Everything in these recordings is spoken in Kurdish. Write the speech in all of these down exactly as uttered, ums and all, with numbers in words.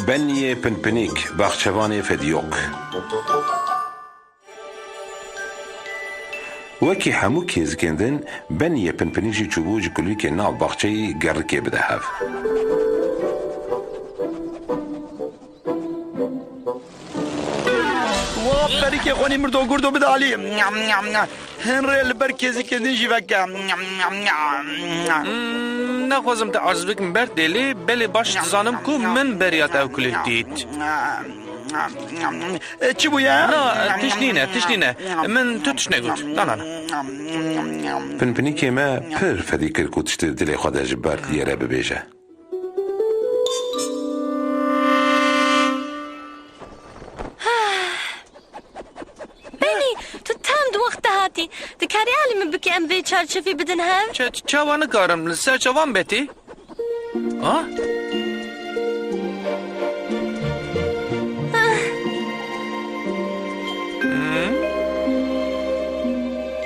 Beniyê Pinpinîk, baxçevanê Fediyok. Wekî hemû kêzikên din, Beniyê Pinpinîk jî çûbû ji kulîlkên nav baxçeyî gerikê bide hev. Wa perîkê xwenî mirdo gurdo bide alî. Hin rê li ber kêzikên din jî veke. Hmm, naxwazim te aciz bikim ber dê, lê belê baş dizanim ku min beriya te ew kulîlk dît. E, çi bûye? Na, tişt nîne, tişt nîne. Min tu tişt negot. Na, na, na. Pinpinîkê me pir fedî kir ku tiştê dilê xwe de ji ber yê re bibêje. Benî, tu tam di wext de hatî. Dikarî alî min bikî em vê çarçevî bidin hev? Çe-, çawa nikarim? Li ser çavan betî? Ha? Ah. Hı?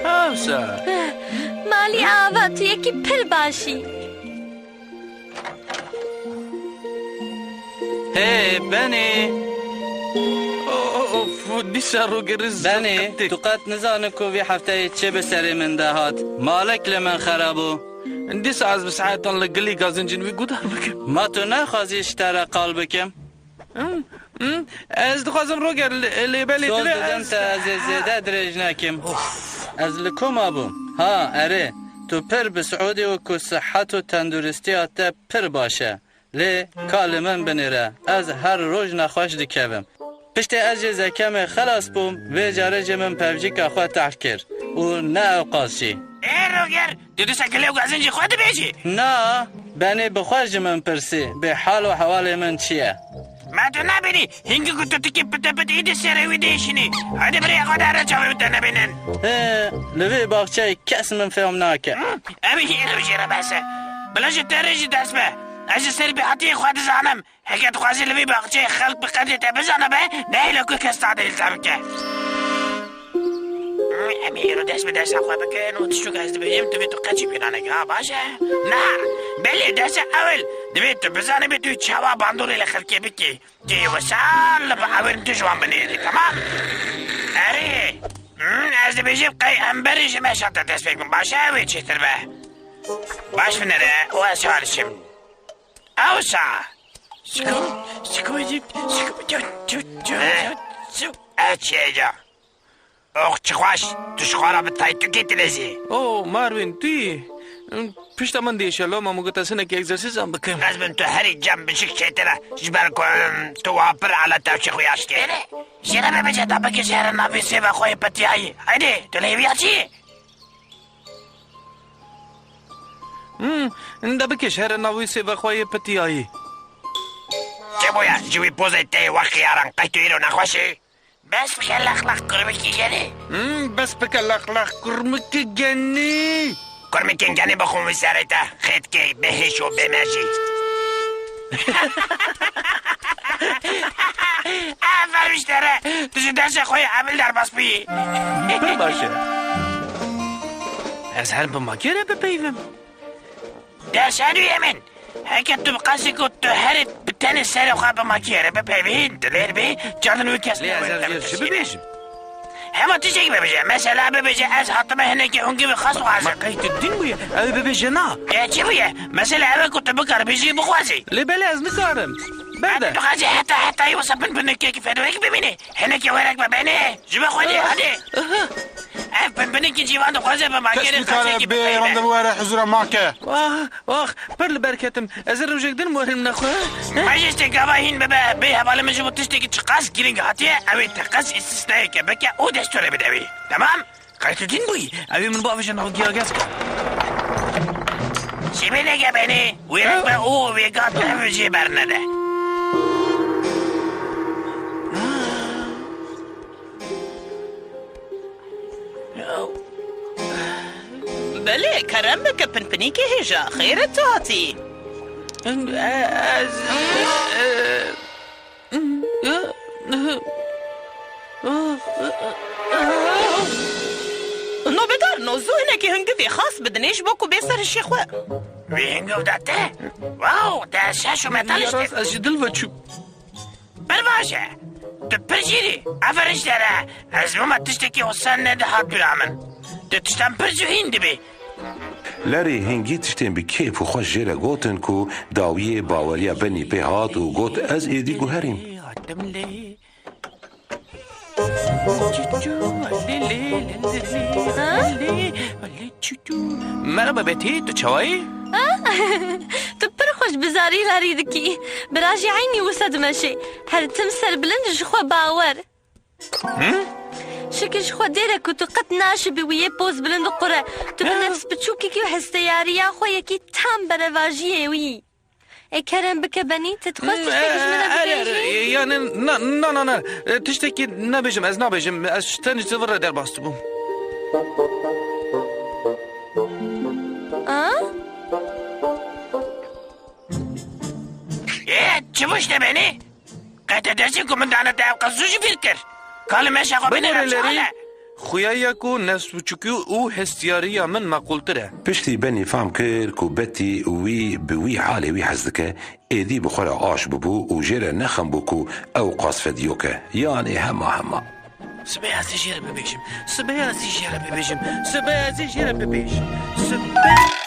Hewsa. Malî ava, tu yekî pir baş î. Hey, Benî! O-, o-, of, dîsa rûgeriz Benî, tu qet nizane ku vî hefteyê çi bi serê min de hat. Malek li min xera bû. Dîsa ez bi saetan li gilî gazincên wî guhdar bikim. Ma tu naxwazî ji te re qal bikim? Him, him, ez dixwazim roger li, lê belê Soz dile didim ez te, ez ê zêde dirêj nekim. Of. Ez li koma bûm? Ha, erê. Tu pir bi Siûdî û ku sihet û tenduristiya te pir baş e. Lê ka li min binêre, ez her roj nexweş dikevim. Piştî ez ji zekemê xelas bûm, vê carê jî min pevcîka xwe tehf kir û ne ewqas jî. Ê Roger, tu dîsa gilê û gazincê xwe dibêjî? Na, Benî bi xwe ji min pirsî, bê hal û hewalê min çi ye? Ma tu nabînî, hingî ku tu tikî pite pit îdî serê wî diêşînî. Hadi bi rêya xwe de here çavê wî te nebînin. He, li vê baxçeyê kes min fêm nake. Hı? Em ê îro jê re behse. Bila ji te re jî dest be. Ez ji ser bêhatiyê xwe dizanim. Heke dixwazî li vî baxçeyê xelk bi qedrê te bizanibe, nehêle ku kes tadê li te bike. Em ê îro dest bi desta xwe bikin û tiştûk ez dibêjim, tu vê tu qet jî bîra neke, ha, baş e? Na, belê, dersa ewil, divê tu bizanibî tu çawa bandorê li xelkê bikî. Tê wisa li bi ewil tu ji wan binêrî, temam? Erê, hmm, ez dibêjim qey em berê ji meşa te dest pê bikin, baş e? Ew ê çêtir be. Baş binêre û ez çawa diçim. Ewsa! Siko, siko, siko, siko, siko, siko. Eh. Eh, çêca. Ox, çi xweş, tu ji xwe re bi taytûkê dilezî. Oh, Marvin, tu yî? Pişta min diêşe, loma min got ez hinekî egzersîzan bikim. Ez bin tu herî cem biçik çêtir e, ji ber ku, em, tu wa pir ala tewçê xwe ya şikê. Erê, jê re bibêje, da bike jê here navê sêva xwe yê petiyayî. Haydê, tu li hêviya çi yî? Hmm, de bikêş here nav wî sêva xwe yê pitiyayî. Çi bûye? Ji wî pozê te yê wek xiyaran qey tu îro nexweş î? Bes bike lex lex kurmikî genî. Hmm, bes bike lex lex kurmikî genî. Kurmikên genî bixwin wî serê te. Xêtkê, bêhêş û bêmejî. Aferin ji te re. Tu ji dersê xwe yê evil derbas bûyî. Pir baş e. Ez her bi makê re bipeyivim. Dersa duyemîn. Heke tu bi qasî ku tu herî bi tenê serê xwe bi makiyê re bipeyivî, dilêr bî, cardin wî kes Lê ez newêre ev te jêr çi bikişîne. Bibêjim? Hema tiştekî bibêje. Mesela bibêje, ez hatime hinekî hingivî xas dixwazim. Ma qey tu din bûye? Ew ê bibêje na. E, çi bûye? Mesela ew e ku tu bikaribî jî bixwazî. Lê belê ez nikarim. Berde. Em dixwazî heta hetayî wisa pinpinikekî fedorek bimîne. Hinekî werek be benê. Ji bo xwedê, hadi. Ev pinpinikî cîvan dixwaze bi makê Kes re nikare qasîkî bê bipeyve. Randevu were huzura make. Wah, wah, pir li ber ketim. Ez ê rojek din werim nexwe. Majestê gava hîn bibe, bê hevalê min ji bo tiştekî çiqas girîng hatiye, ew ê teqez îstisnayeke bike û destûrê bide wî. Temam? Qey tu din bûyî? Ew ê min biavêje nav giyages ke. Şîbê neke benê, wê rek be û wê gat ev jê bernede. Belê, kerem bike, pinpinîkê hêja. Xêr e tu hatî? Ez, e, Nobedar, no zû hinekî hingivê xas bidinê ji bo ku bê ser hişê xwe. Wî hingiv da te? Wow, te şaş û metal Ya işte. Rast, ez ji dil ve çûm. Pir baş e. Tu pir jêr î. Ev rişte re. Ez bûma tiştekî wisa nedihat bîra min. Tu tiştan pir zû hîn dibî. Larry hingî tiştên bi kêf û xweş jê re gotin ku dawiyê baweriya Benî pê hat û got, "Ez êdî guherîm." Ha? Merhaba Betî, tu çawa yî? Tu pir xweş bi zarî larî dikî. Bira jî eynî wisa dimeşê. Her tim serbilind ji xwe bawer. Hı? Şikir ji xwe dêre ku tu qet naşibî wî yê poz bilind û qure. Tu bi nefs biçûkekî û hesteyariya xwe yekî tam berevajiyê wî. Ê kerem bike Benî, tu dixwest Hmm, tiştekî ji min re e, er, er, bibêjî? e, yani, na, na, na, na. E, tiştekî nebêjim, ez nabêjim. Ez ji tenê ji vir re derbas dibûm. A? Ê, çi bû ji te Benî? Qe te dersê ku min dane te ew qas zû ji bîr kir? Kalê meşa xwe bine Bigore rewşa Larry, xwe. Xuya ye ku nefsbiçûkî û hestiyariya min meqûltir e. Piştî Benî fam kir ku Betî wî bi wî halê wî hez dike, êdî bi xwe re aş bibû û jê re ne xem bû ku ew qas fediyok e. Yanê hema hema. Sibeya ez ê jê re bibêjim. Sibeya ez ê jê re bibêjim. Sibeya ez ê jê re bibêjim. Sibe-